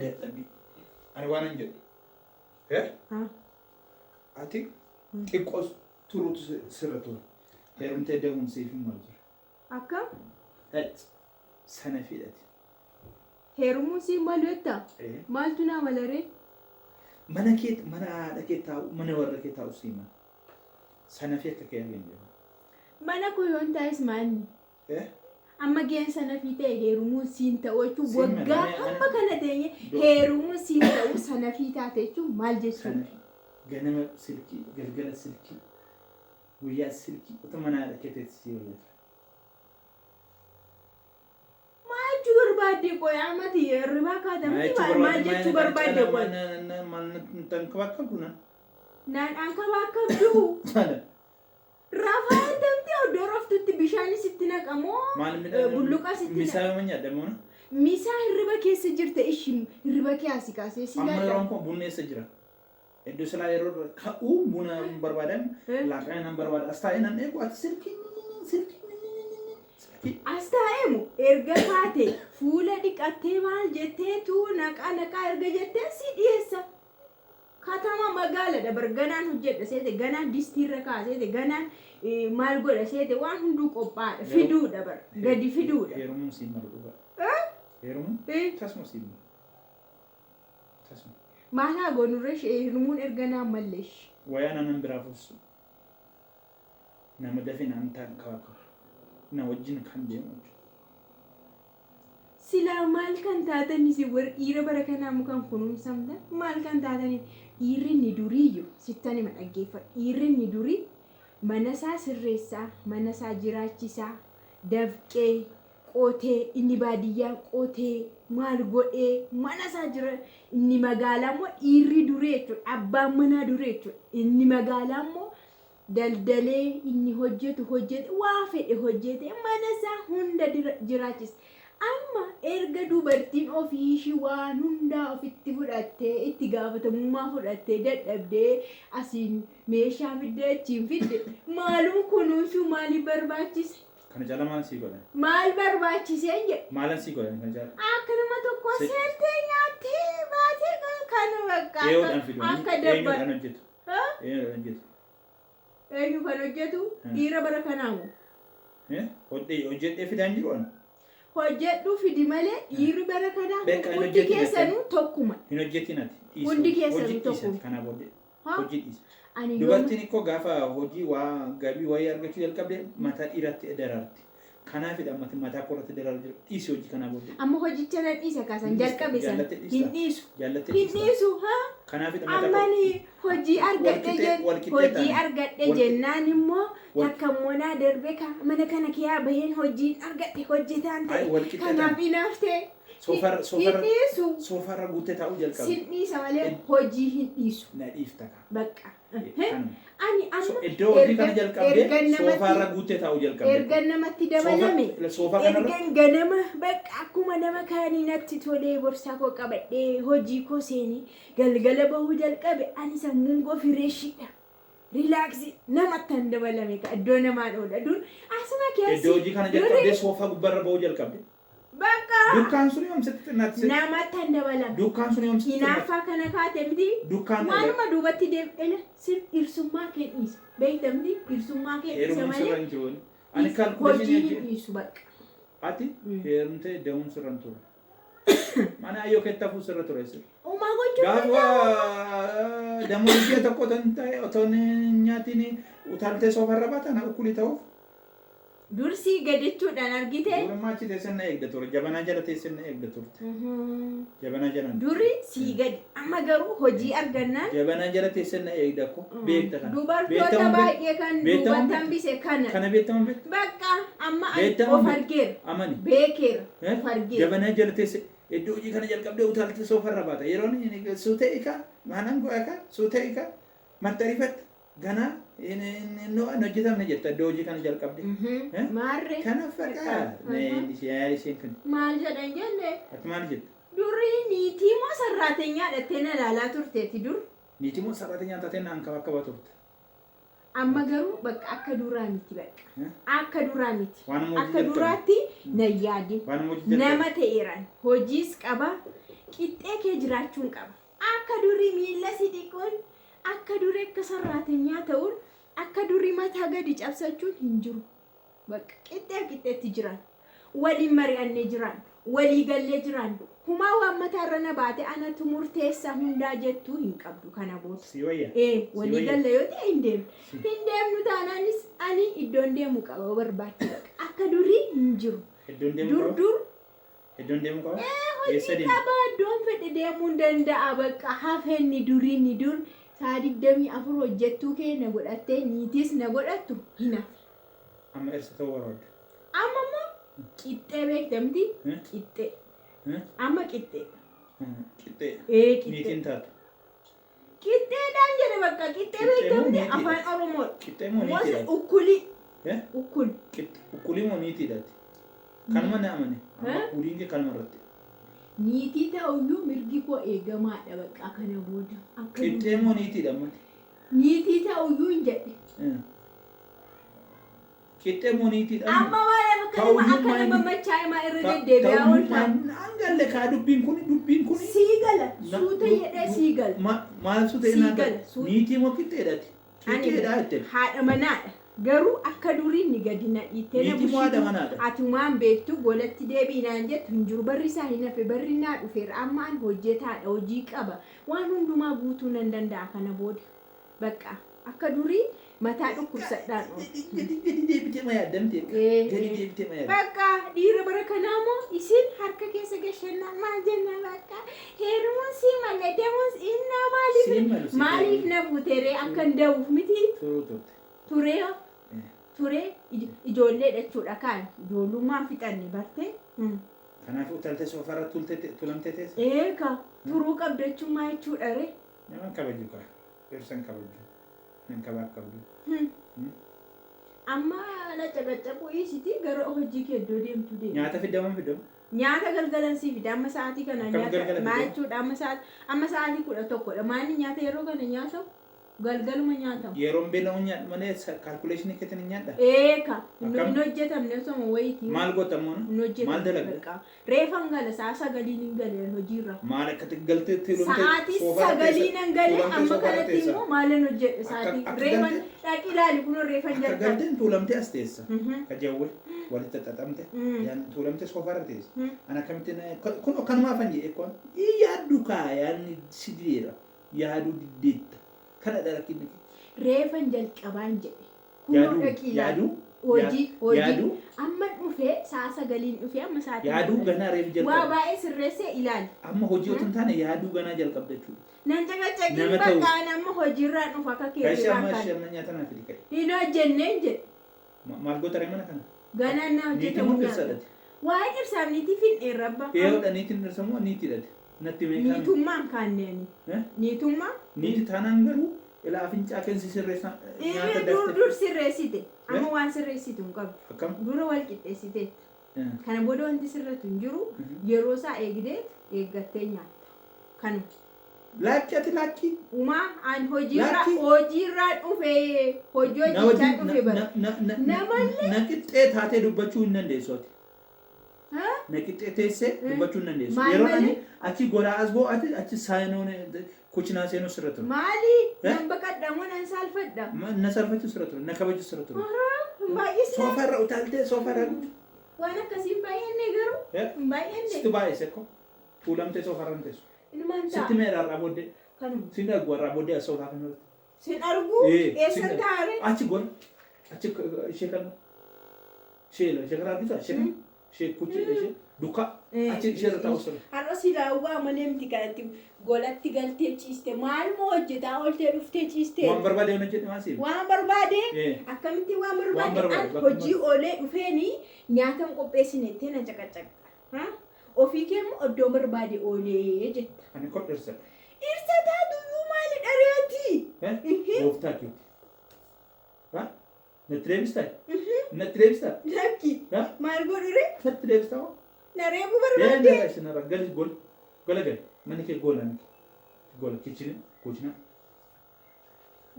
Dadhabbii. Ani waanan jedhu. Eh? Ah. Ati xiqqoo turuutu sirra ture. Heerumtee deemuun siif hin malu ture. Akkam? Sana fidhate. Heerumuun siin malu jettaa? Eh. Maaltu naa mala ree? Mana kee mana haadha kee taa'u mana warra kee taa'u sii mala. Sana fi akka kee argin jedhu. Mana koo yoon taa'es maalni? Eh? Amma gaheen sanafii ta'e heerumuun siin ta'u jechuun Siin mala. waggaa hamma kana teenye heerumuun siin ta'u sanafii taate jechuun maal jechuudha? Sana fi ganama silkii galgala silkii guyyaa silkii otoo mana haadha kee teessi sii wayya ture. Maal jechuu barbaadde qoy amati hirribaa kaatamti maal jechuu barbaadde qoy? Maal na? Naan ankabaakabduu Sana. rafaa tamti oddoo raftutti bishaanis itti naqamoo Maal midhaan? bulluqas itti Misaa yooma nyaadha moo? Misaa hirriba keessa jirta ishi hirriba kee asii kaasee si Amma laata. yeroon kun bunni eessa jira? Iddoo silaa yeroo ka'uu buna hin barbaadan laaqana nan barbaada. As taa'ee nan eegu ati silkii silkii silkii. As taa'emu erga kaate fuula dhiqattee maal jetteetu naqaa naqaa erga jettee si dhiyeessa. Katama magaaladha bar ganaan hojjedha seete ganaan distiirra kaaseete ganaan maal godha seete waan hunduu qophaa'aadha fiduudha bar gadi fiduudha. Heerumuun siin malu dhugaa. Heerumuun tasuma siin malu. Tasuma. Maal haa goonurre heerumuun erga naan malleesh. Wayaa naman biraa fursu. Nama dafee naan ta'an kabaakabu. Na wajjin kan deemu jechuudha. Silaa maal kan taatan isin warri dhiira bara kanaa mukaan kunuunsamtan maal kan taataniif dhiirri inni duriiyyu sittan hima dhaggeeffadhu dhiirri inni durii mana isaa sirreessaa mana isaa jiraachisaa dafqee qotee inni baadiyyaa qotee maal godhee mana isaa jira inni magaalaa immoo dhiirri durii jechuudha abbaan manaa durii jechuudha inni magaalaa immoo daldalee inni hojjetu hojjete waa fedhe hojjete mana isaa hunda jiraachisa. Amma erga dubartiin ofii ishii waan hundaa ofitti fudhattee itti gaafatamummaa fudhattee dadhabdee asiin meeshaa fidde achiin fidde maalum kunuunsuu maaliif barbaachise? Kana caalaa maal sii godhan? Maal barbaachiseen jedhe? Maalan sii godhan kana caalaa? Akka nama tokko Si- seentee nyaattee baatee kana bakka Eenyuudhaan fidu? akka dabba. Eenyuudhaan hojjetu? Ha? Eenyuudhaan hojjetu? Eenyu kan hojjetu? Dhiira bara kanaa moo? Eh? Hojjedhee fidaan jiru ani? Hojjedhu fidi malee dhiirri bara kanaa Beekaa hin hundi hojjetin keessanuu tokkuma. Hin hojjetin ati. Dhiisi. Hundi keessanuu Hojii dhiisi tokkuma. ati kanaa booddee. Ha? Hojii dhiisi. Ani yooma Dubartiin ikkoo gaafa hojii waa gabii wayii argachuu jalqabde mataa dhiiratti daraarti. Kanaafidha ammati mataa koorratti daraaru jiru. Dhiisi hojii kanaa booddee. amma hojicha nan dhiisa kaasan Hin dhiista, jalqabe sana jaallattee dhiista. hin dhiisu. Jaallattee Hin dhiista. dhiisu ha? Kanaafidha mataa Amma koo. ni hojii argadhe Walqixxee hojii taane. argadhe jennaan immoo takka immoo naa darbe ka mana kana kiyaa baheen hojiin argadhe hojjetaan Ay, ta'e walqixxee kanaaf taane. hinaaftee Soofarra hin soofarra dhiisu. soofarra guuttee taa'uu jalqabde. Sin dhiisa malee hojii hin dhiisu. Na dhiifta kaa. Bakka. Kanuma. Ani amma Iddoo hojii kana erga jalqabdee erga soofaarra namatti guuttee taa'uu jalqabde. erga namatti dabalame Soofaa kanarra ergan ganama bakka akkuma nama kaanii natti tolee borsaa koo qabadhee hojii koo seenee galgala bahuu jalqabe ani sammuun koo fireeshiidha. Relax namatti han dabalame ka iddoo namaan oola dur asuma iddoo keessi hojii kana duri jalqabdee soofaa gubbaarra bahuu jalqabde. bakka Dukkaan sun yoom sitti xinnaatti sitti? namatti han dabalame. Dukkaan sun yoom sitti xinnaatti? Hinaaffaa kana kaate miti Dukkaan maaluma duubatti deebi'ela sir dhirsummaa kee dhiisa beekta miti dhirsummaa kee dhiisa heerumuun malee sirra hin jiru. Ani hojii kaalkuleeshinii hin hojii dhiisu bakka. ati heerumtee da'uun sirra hin ture. Mana ayyoo keetti hafuu sirra ture sirra. Uumaa gochuu Gaafa damoon ji'a tokko otoo hin ta'e otoo hin nyaatiin utaaltee soofarra baatan ukkulii ta'uuf Dursii gadachuudhaan argite. Durummaa achi teessee na eegda ture. Jabanaa jala teessee na eegda turte. Jabanaa jalaan. Duri sii gadi amma garuu hojii argannaan Jabanaa jala teessee na eegda ko beekta kana. dubartoota Beektamuun beek- baay'ee kan beektamuun duubatti hambise kana. Kana beektamuun beekta. Bakka amma ani Beektamuun of beek- argeera. Amani. Beekeera. Eh? Of argeera. Jabanaa jala teessee iddoo hojii kana jalqabdee utaaltee soofarra baata. Yeroon inni suutee ikaa maanan go'a kaa suutee ikaa maxxarifatta ganaa hin hojjetamne jetta iddoo hojii kana jalqabdee. Eh? Maarree. Kanaaf bakka yaada isheen kan Maal jedhan jenne ati maal jetta? durii niitii moo sarraatenyaa dhattee na ilaalaa turteeti dur. Niitii moo sarraatenyaa taatee naan kaba turte. Amma garuu bakka akka duraa miti bakka. Eh? Akka duraa miti. Waanuma hojii Akka jalqabe. duraatti na yaadin. Waanuma hojii jalqabe. Nama ta'eeraan hojiis qaba. Qixxee kee jiraachuun qaba. Akka durii miilla si dhiquun, akka durii akka sarraatenyaa ta'uun, akka durii mataa gadi cabsachuun hin jiru. Bakka qixxee qixxeetti jiran. Waliin mari'annee jiran. Walii gallee jiran. Humaa waan mataarra na baate anatu murteessa hundaa jettuu hin qabdu kana booda. Si wayya. Ee, walii wayya. galla yoo ta'e hin deemnu. Si. Hin deemnu taanaanis ani iddoon deemu qaba yoo barbaadde baqa. Akka durii hin jiru. Iddoon deemu Dur qaba? dur Iddoon deemu qaba? Eessa hojii deemu? qaba iddoon fedhe deemuu hin danda'a bakka hafeenni durii ni dur sa'a 24 hojjettuu kee na godhattee niitiis na godhattu hin hafe. Amma eessa ta'uu barbaadda? Amma immoo qixxee beekta miti? Hmm? Qixxee. Hmm? Amma qixxee. Qixxee. Ee qixxee. Niitiin taatu. Qixxeedhaan jedhe bakka qixxee Qixxee beekta moo miti? niitiidha? Afaan Oromoodha. Qixxee moo Moose niitiidha? ukkulii. Eh? Ukkul. Ukkulii moo niitiidha? Kanuma na amane. Amma Eh? uliin kee kanuma irratti. Niitii ta'uyyuu mirgi koo eegamaadha bakka kana booda. Akka Qixxee moo niitiidha ammati? niitii ta'uyyuu hin jedhe. Qixxee moo niitiidha? Amma maal akka nama Ta'uyyuu akka nama maal- machaa'e maa irra deddeebi'aa ooltaa? Hangalle kaa dubbiin kun dubbiin kun. Sii gala suuta jedhee sii gala. Maal suuta Sii inni gala, suuta. Niitii moo qixxeedhaati? Ani Qixxeedhaa jette. haadha manaadha. Garuu akka durii ni gadi na dhiittee na Niitii moo haadha bushitu manaadha? atumaan beektu golatti deebi'i naan jettu hin jiru. Barri isaa hin hafe barri naa dhufeera. Amma an hojjetaadha hojii qaba. Waan hundumaa guutuu nan danda'a kana booda. Bakka akka durii mataa dhukkubsadhaan oolu. Gadi gadi deebitee ma yaaddamte? Ee, Gadi ee. deebitee ma yaaddamte? Bakka dhiira bara kanaa moo isin harka keessa gashannaa maal jenna bakka heerumuun sii malee deemuun innaa maaliif Siin malu si maaliif na fuuteree akka hin da'uuf miti Turuu turte. turee Eh. turee ijoollee jechuudha kaan ijoollummaan fixanne bartee. Kanaafuu utaaltee soofarra tulamtee teessa? Eeka turuu qabda jechuun maal jechuudha ree? Nama kabaju kaa. Dhirsa hin kabaju. Nan kabaaf qabdu. Amma na caqacaquu dhiisiti gara hojii kee iddoo deemtu deemi. Nyaata fiddamoo fiddamu? Nyaata galgalan sii fida amma sa'aatii kana Akkam nyaata galgala maal fidda? jechuudha amma sa'aatii 11dha maanni nyaata yeroo kana nyaatamu galgaluma nyaatamu. Yeroon beela'uun nyaadhu malee kaalkuleeshinii keetiin hin nyaadha. Eeka Akkam? hin hojjetamne osoma wayitii Maal goota immoo? hin Maal hojjetamne dalagda? bakka reefan gala sa'a 9n hin galeen hojiirra. Maal akka galtee tulamtee Sa'aatii soofarra teessa? 9 nan galee Tulamtee amma soofarra kanatti teessa? immoo maalan hojjedha Akka sa'aatii akka reefan galtee dhaqi ilaali kunoo reefan akka jalqabe. galteen tuulamtee as teessa. Mhm. Ka jawwe walitti xaxamte Mm. yaan tuulamtee soofarra teessa. Mm. Ana akkamittiin kun akkanumaaf an jedhe kun yaaddu kaa yaadni si dideera yaaduu diddeetta kana dha rakkinni kee. Reefan jalqabaan jedhe kunoo Yaaduu dhaqi ilaali yaaduu hojii hojii yaaduu amma dhufee sa'a 9n dhufee amma sa'aatii yaaduu 10 ganaa reef waa jalqabde. baay'ee sirreessee ilaali. Amma hojii otoo hin taane yaaduu ganaa jalqabde jechuudha. Nan caqacaqiin Nama ta'uuf. bakka an amma hojiirraan dhufa akka Kan ishee keetirraan amma kan ishee amma nyaata naa fidi ka'e. hin hojjenneen jedhe Maal goota ree mana kana? ganaan na Niitii moo hojjetamu dhirsa nyaata. dhate? Waa'ee dhirsaaf niitii fin'een rabba. Eeyoodha niitiin dhirsa moo niitii dhate? Natti meeqaan? Niitummaan kaanneeni. Eh? Niitummaa Niitii taanaan garuu ilaa fincaa keensi sirreessa nyaata Dhiirri dur dafte. dur sirreessite amma waan sirreessitu hin qabdu. Akkam? Dura wal qixxeessiteetta. Eh. Kana booda wanti sirratu hin jiru Mhm. yeroo isaa eegdeet eeggattee nyaatta. Kanuma. Laakki ati laakki. Umaa an hojiirraa Laakki. hojiirraa dhufee hojii Na hojjechaa wajjin dhufe bara. na na na Namallee na qixxee taatee dubbachuu hin dandeessu ati. Ha? Na qixxee teessee dubbachuu hin dandeessu. Maal Yeroo malee? ani achi goraa as boo ati achi saayinoon kuchinaa seenuu sirra ture. Maali? Eh? Nan baqadha moo nan saalfadha? Na salphachuu sirra ture. Na kabajuu sirra ture. Hin baay'isne. Soofarra utaaltee soofarra. Waan akkasii hin baay'anne garuu Eh? hin baay'anne. Sitti baay'ise ko. Tuulamtee soofarra hin teessu. Inumaan Sitti ta'a. meera har'aa booddee. Kanuma. Sin argu har'aa booddee as soofaa kanarratti. Sin argu Eh, eessan sin taa'are? Achi gola. Achi ishee kana. Ishee ishee kana argitaa? Ishee kana. Ishee kuchi ishee dukaa. Achi ishee irra taa'u sirra. Har'a silaa waa malee miti kanatti golatti galtee ciiste maal moo hojjetaa ooltee dhuftee ciiste Waan barbaade yoo jedhe maal siif? waan barbaade Eh. akkamitti waan Waan barbaade barbaade an bakka hojii oolee dhufeeni nyaata hin qopheessine jettee na caqacaqxa. Ofii kee immoo iddoo barbaade oolee jetta. Ani koo dhirsa. Dhirsa taatuyyuu maali dhareeti? Eh? Gooftaa keeti. Ha? Natti deebistaa? Natti deebistaa? Lakki Ha? maal godhu ree? Natti deebistaa hoo? Na reebuu Ee barbaadde? nara isin gali gol. Gola gali. Manni kee gola miti. Gola kichini kuchina.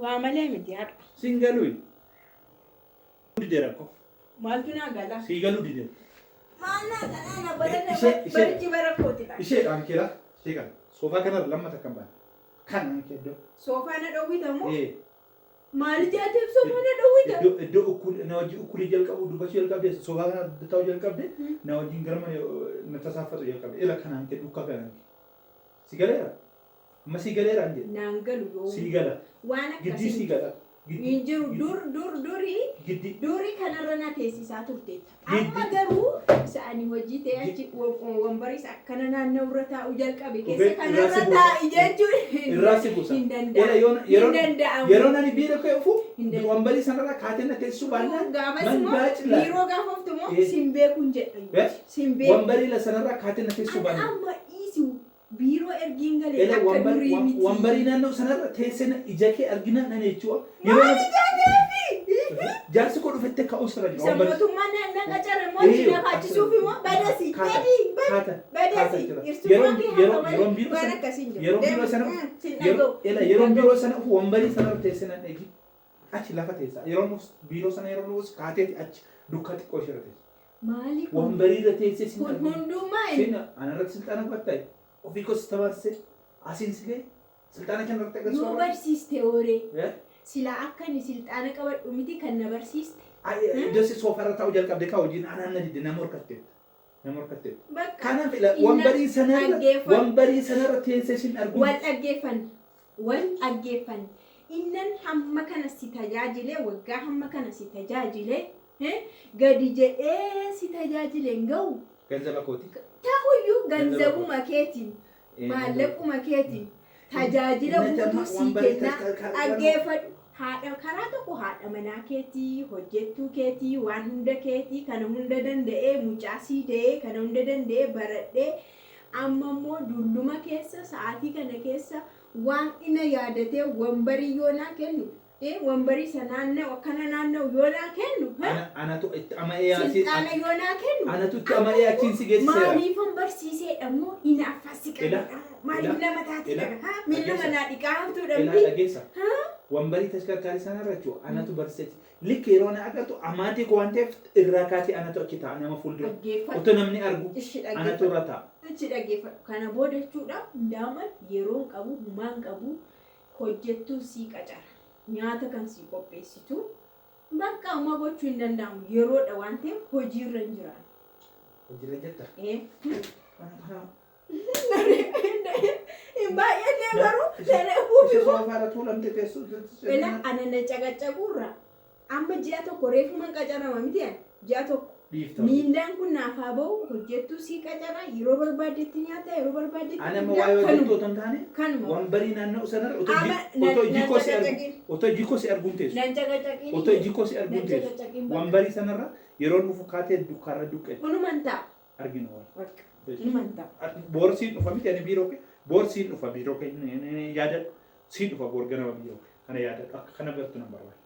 Waa malee miti har'a. Siin galuu. Dideera ko. Maaltu naa gala? Sii galuu dideera. Maal naa galaa na bara Ishee ishee barichi bara kootidha. ishee ankeera. Ishee kana. Soofaa kanarra lammata kan baane. Kan kee iddoo. Soofaa na dhowwita moo? Ee. Maal jaateef soofaa na dhowwita? Iddoo ukkul na wajjin ukkulii jalqabu dubbachuu jalqabde, soofaa kana taa'uu jalqabde, na wajjin gara mana na tasaaffatu jalqabde. Ila kanaan kee dukkaa kanaan kee. Si galeera? Amma si galeera hin jedhe. Naan galu yoo. Si gala. Waan Giddii si akkasii gala. Giddii. hin jiru. Dur dur durii Giddii. durii kanarra na teessisaa turteetta. Giddi. Amma garuu isa ani hojii ta'e achi wambarii isa akkana naanna'u irra taa'u jalqabe keessa Irraa si kanarra buusa. taa'i jechuun hin Irraa si buusa. hin Ila danda'amu. yoona Hin yeroo danda'amu. yeroo ani biiroo kee dhufu Hin danda'amu. wambarii sanarra kaatee na teessisuu baannaan Gaafas immoo mangaa cillaa. biiroo gaafa oftu immoo Eh. sin beekuun jedha. Eh? Sin beeku. Wambarii la sanarra kaatee na teessisuu Ani baannaan. amma dhiisu biiroo ergiin galee Ela akka durii miti. wambarii naannoo sanarra teessee ija kee argina nan jechuudha. Yeroo Maali jaateefi? jaarsi koo dhufette ka'uu sirra jira. Isa Wambarii mootummaa na qacare immoo Ee, achi na kaachisuuf immoo badasi kaata, badii kaata, kaata badasi jira. irsummaa Yeroo kee yeroo haa yeroo malee biiroo waan sana akkasii hin jiru. yeroo biiroo sana Deemu, sin yeroo dhaga'u. ela yeroo biiroo sana dhufu wambarii sanarra teessee nan eegi. Achi lafa teessa. Yeroo nuuf biiroo sana yeroo nuuf kaateeti achi dukkaa xiqqoo ishee irra teessa. Maali kun? Wambarii irra teessee sin Kun argina. hundumaa Sin anarratti silxaana qabatta. Ofii koo si tabaarsee asiin si ga'e silxaana kan irratti yoo agarsiisu. barsiiste ooree Eh? silaa akka ani silxaana qabadhu miti kan na barsiiste. Iddoo si soofarra taa'u jalqabde kaa hojiin anaan na didde nama horkatteetta. Nama horkatteetta. Bakka Kanaaf ila Inna wambarii sanarra dhaggeeffadhu. wambarii sanarra teessee sin argu. Wal dhaggeeffanne wal dhaggeeffanne innan hamma kana si tajaajile, waggaa hamma kana si tajaajile, gadi jedhee si tajaajile hin ga'u. Ganzaba kooti. Ta'uyyuu ganzabuma keetiin, maallaquma keetiin tajaajila guutuu sii kennaa. Dhaggeeffadhu, haadha karaa tokko haadha manaa keetii, hojjettuu keetii, waan hunda keetii, kana hunda danda'ee mucaa sii da'ee, kana hunda danda'ee baradhee, amma immoo dulluma keessa sa'aatii kana keessa waan ina yaadatee wambarii yoo naa kennu, wambarii isa naanna'u akkana naanna'u yoo naa kennu, Anatu itti ama'ee asiin silxaana yoo naa kennu, anatu itti ama'ee achiin si geessiseera. Maaliifan barsiiseedha moo hinaaffaa si Ila, qabadha moo maaliif ila, nama taatee ila, dha miila dhageessa. manaa dhiqaa haftuudha Ilaa miti? dhageessa. Wambarii tashkarkaarii sanarra jechuudha. Anatu barsiiseeti. Likki yeroo na agartu amaatii koo waan ta'eef irraa kaatee anatu achi taa'a nama fuuldura. Dhaggeeffadhu. Otoo namni argu Ishi anatu dhaggeeffadhu. irra taa'a. Ishi dhaggeeffadhu. Kana booda jechuudha ndaaman yeroo hin qabu, humaan qabu, hojjettuun sii qacara. Nyaata kan sii qopheessitu. Bakka amma gochuu hin danda'amu yeroodha waan ta'eef hojiirra hin jiraan. Hojiirra jirta. Eh. Kana kana. Hin baay'annee garuu Isa dalaguuf isa immoo. soofaarra tuulamte teessu. Ila ana na caqacaquurra amma ji'a tokko reefuma qacarama miti ani ji'a tokko. Dhiifta. Miindaan kun naaf haa ba'u, hojjettuu sii qacara, yeroo barbaaddetti nyaata, yeroo barbaaddetti Ani amma dhugdaa, waa'ee kanuma hojjettuu otoo hin taane kanuma. wambarii naanna'u sanarra otoo Ama otoo iji nan koo si argu caqacaqin otoo iji koo si arguun teessu. nan caqacaqin Otoo iji koo si arguun nan teessu. caqacaqin bakka. Wambarii sanarra yeroo dhufu kaatee dukkaarra duqqe Kunuman ta'a arginu wal. bakka kunuman ta'a. Boor siin dhufa miti ani biiroo kee boor siin dhufa biiroo kee yaadadhu siin dhufa boor ganama biiroo kee kana yaadadhu akka kana bartu nan barbaada.